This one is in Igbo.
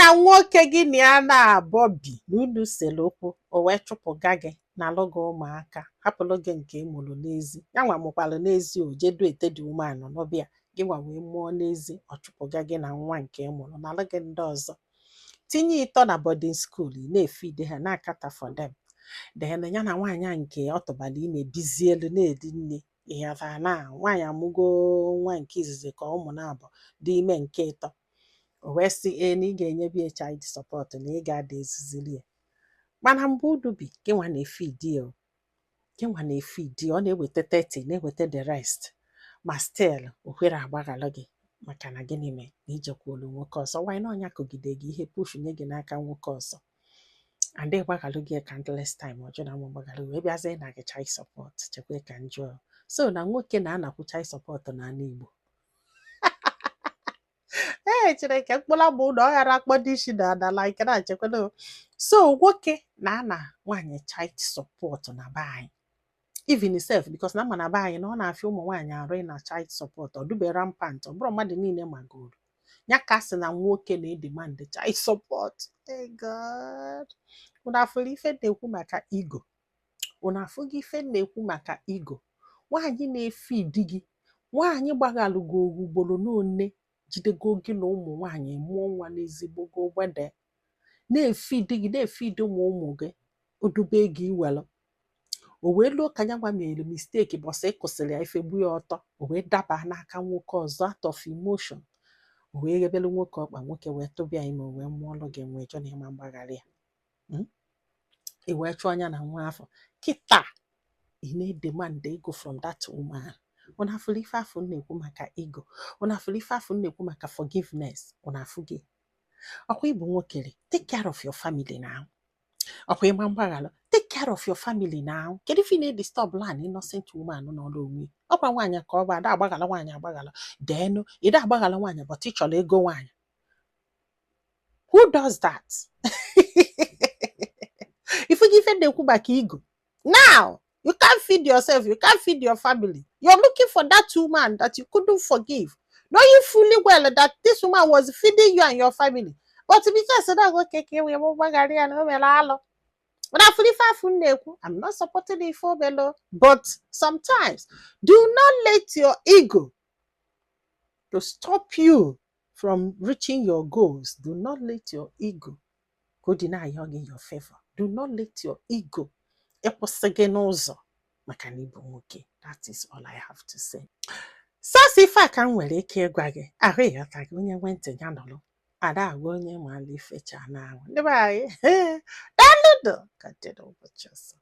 na nwoke gị na ya na-abọ bi na unu sere okwu, o wee chụpụga gị na alụ gị ụmụaka, hapụlụ gị nke ị mụrụ n'ezi. Ya nwa mụkwalụ n'ezi, o jedu ete dị umeanụ n'ọbịa gị nwa wee mụọ n'ezi. Ọ chụpụga gị na nwa nke ị mụrụ na alụ gị ndị ọzọ, tinye ịtọ na boarding school, ị na-efeed ha, na-acater for them. Then ya na nwaanyị a nke ọ tụbara ime bizielu, na-eri nne. Ịghọtara na nwaanyị amụgo nwa nke izizi ka ụmụ na-abụ dị ime nke ịtọ. O wee sị ee, na ị ga-enyebi ya child support, na ị ga-ada ezizili ya. Mana mgbe unu bi, gị nwa na-efeed ya o. Gị nwa na-efeed ya, ọ na-eweta 30, na-eweta the rest, ma still o kwere agbaghalụ gị. Maka na gịnị mee na ijekwuolu nwoke ọzọ? Why na ọnya kụgide gị ihe push nye gị n'aka nwoke ọzọ, and ịgbaghalụ gị countless time, ọjụ na mụ gbaghalụ, wee bịazie na gị child support. Chekwa ka njọ. So na nwoke na-anakwu child support n'ala Igbo. Ee, Chineke, mkpụrụ amụ na ọ ghara akpọdo isi na ana like na chekwado. So nwoke na-ana nwaanyị child support na be anyị, even sef, because na ama na be anyị na ọ na-afịa ụmụ nwaanyị arụ na child support. Ọ dube rampant, ọ bụrụ mmadụ niile magoro ya ka sị na nwoke na-edemand child support. Hey God, unu afụrụ ife na-ekwu maka ego? Unu afụgo ife na-ekwu maka ego? Nwaanyị na-efeed gị, nwaanyị gbaghalụgo ugboro n'one, jidego gị na ụmụ nwaanyị mụọ nwa n'ezigbo go gbede, na-efeed gị, na-efeed ụmụ ụmụ gị, odube ego iwelụ, o wee luo ka ya gwa mere mistake bọsị ịkụsịrị ya ife gbu ya ọtọ, o wee daba n'aka nwoke ọzọ out of emotion, o wee ghebelu nwoke ọkpa, nwoke wee tụbịa ime, o wee mụọlụ gị nwa. Ịchọ na ịma mgbaghara ya, I wee chụọ anya na nwa afọ. Kịta ị na-edemand ego from that woman. Unu afụrụ ife afụ m na-ekwu maka ego? Unu afụrụ ife afụ m na-ekwu maka forgiveness? Unu afụ gị ọkwa ịbụ nwokere? Take care of your family now. Ọkwa ịma mgbaghalụ, take care of your family now. Kedu ife ị na-edisturb an innocent woman n'ọrụ onwe? Ọkwa nwaanyị ka ọ bụ ada agbaghala nwaanyị agbaghala denu ịda agbaghala nwaanyị, but ị chọrọ ego nwaanyị. Who does that? Ifu gị ife na-ekwu maka ego? Now you can't feed yourself, you can't feed your family, you're looking for that woman that you couldn't forgive, knowing fully well that this woman was feeding you and your family, but because na nwoke ka e wee mgbaghara ya na o mere alụ. But afụ ife afụ m na-ekwu, I'm not supporting ife obelo, but sometimes do not let your ego to stop you from reaching your goals. Do not let your ego go deny gị your favor. Do not let your ego ịkwụsị gị n'ụzọ maka na ịbụ nwoke. That is all I have to say. Sọsọ ife a ka m nwere ike ịgwa gị. Ahụ ịghọta gị, onye nwe ntị ya nọrọ ada agwa onye maala ifecha n'anwụ. Ndị be anyị, daalụnụ. Ka dị n'ụbọchị ọzọ.